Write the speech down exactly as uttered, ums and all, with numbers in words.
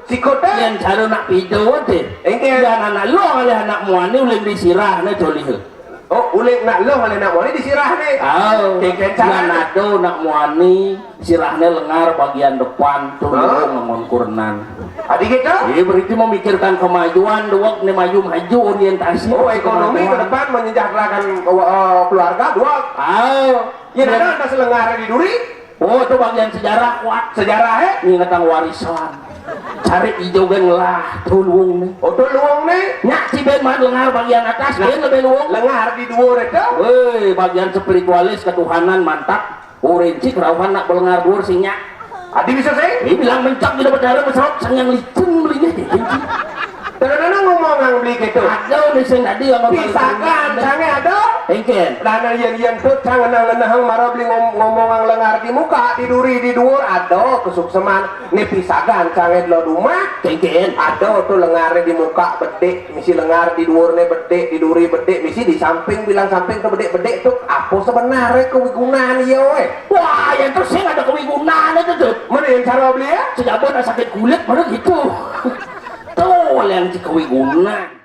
Sikut téh? Yén cara nak pido téh. Engké. Yén anak lo oleh anak muani ulin disirah né jolih. Oh, ulin nak lo oleh anak muani disirah né. Oh. Engké cara. Yén ado anak muani sirahné lengar bagian depan tuh. Hah? Luung lamun kurenan. Adi gitu? Iya, berarti memikirkan kemajuan, dewek né maju-maju orientasi. Oh, ekonomi ke depan menyejahterakan, eh, keluarga, dua. Ah, ya, ada, ada selengar di duri. Oh, itu bagian sejarah kuat. Sejarah, eh? Ngingetang warisan. Cari ijo gé ngelah, tuh luung né. Oh, tuh luung né. Nyak, si ben mah lengar bagian atas, nah, ben lebih luung. Lengar di dua itu. Wéh, bagian spiritualis ketuhanan mantap. Urin cik rauhan nak belengar dur sing nya. Adi bisa sih? Ini bilang mencak di dapat darah mesrok sang yang licin belinya, licin. Kadang-kadang ngomong nang beli gitu. Ada nih sing tadi yang ngomong. Pisakan, sange ada. Engken. Dana yen yen tut sang ngenah ngenah mara beli ngom- ngomong nang lengar di muka, di duri, di duur, ada kesukseman. Nih pisakan, sange lo rumah. Engken. Ada tuh lengarnya di muka bedik, misi lengar di duurnya bedik, di duri bedik, misi di samping bilang samping tuh bedik-bedik tuh apa sebenarnya kewigunaan iya weh? Wah, yang terus sih ada kewigunaan itu tuh. Mana yang cara beli ya? Sejabon sakit kulit mana gitu. Tuh yang si kewigunaan.